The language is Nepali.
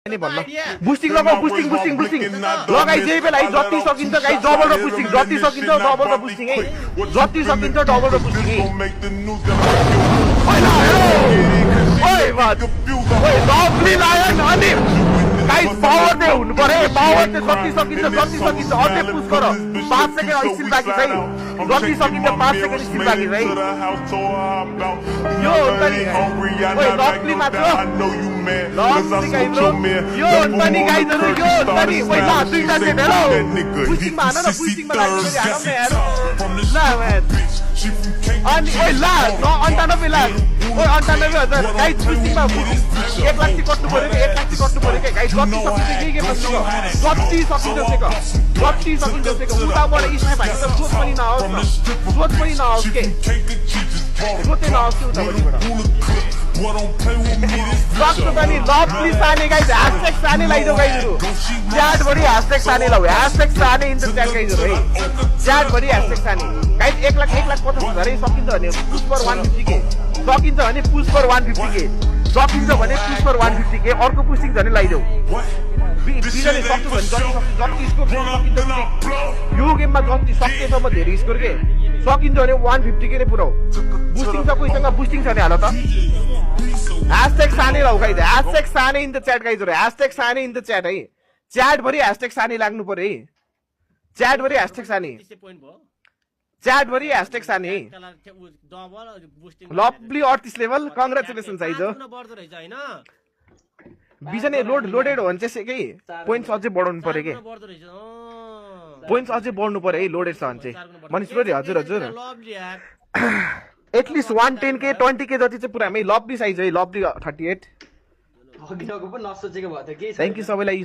बुस्टिङ लगाऊ बुस्टिङ बुस्टिङ बुस्टिङ लगाइ जे बेला है जति सकिन्छ गाइस डबल र बुस्टिङ जति सकिन्छ डबल र बुस्टिङ है जति सकिन्छ डबल र बुस्टिङ है ओइ बात ओइ लभली लायन अनि गाइस पावर दे हुनु पर्यो पावर दे जति सकिन्छ अझै पुश गर 5 सेकेन्ड स्टिल बाँकी छ है जति सकिन्छ 5 सेकेन्ड स्टिल बाँकी छ है यो ओइ लभली मात्र लभली गाइस यो अनि गाइजहरु यो अनि ओइ ल दुईटा चाहिँ हेलो पुसिङमा हान न पुसिङमा लाग्यो भने हानौ न यार ल म्यान अनि ओइ ल 98 लाख ओइ 98,000 गाइस पुसिङमा 1 लाख चाहिँ कट्नु पर्यो के 1 लाख चाहिँ कट्नु पर्यो के गाइस जति सकिन्छ के बस्नु जति सकिन्छ सेक उताबाट स्नाइप हान्नु त सोच पनि नहोस् के सोचै नहोस् के उताबाट सक्छ पनि lovely Sane guys hashtag Sane लगाइदेऊ गाइजहरु च्याट भरि ह्याशट्याग साने लाउ hashtag Sane in the chat गाइजहरु है च्याट भरि ह्याशट्याग साने गाइस 1 लाख 50,000 है सकिन्छ भने पुश पर 150 के सकिन्छ भने पुश पर 150 के सकिन्छ भने पुश पर 150 के अर्को पुसिङ झने लगाइदेऊ बिजले सक्छु भने जति स्कोर सकिन्छ यो गेममा जति सकेसम्म धेरै स्कोर के सकिन्छ भने 150 के नै पुराउ बुस्टिङ छ कोहीसँग बुस्टिङ छ नि हाल त ह्याशट्याग साने लाउ guys hashtag Sane in the chat गाइजहरु hashtag Sane in the chat है च्याट भरि ह्याशट्याग साने लाग्नु पर्यो है च्याट भरि ह्याशट्याग साने च्याट भरि ह्याशट्याग साने है लभली 38 लेभल कंग्रेचुलेसन्स आइज बिजने लोडेड हो भने चाहिँ के पोइन्ट्स अझै बढाउनु पर्यो के पोइन्ट्स अझै बढ्नु पर्यो है लोडेड छ भने चाहिँ मनिष ब्रो हजुर एटलिस्ट 110 के 20 के जति चाहिँ पुरा हामी लभली साइज है लभली 38 थ्याङ्क यू सबैलाई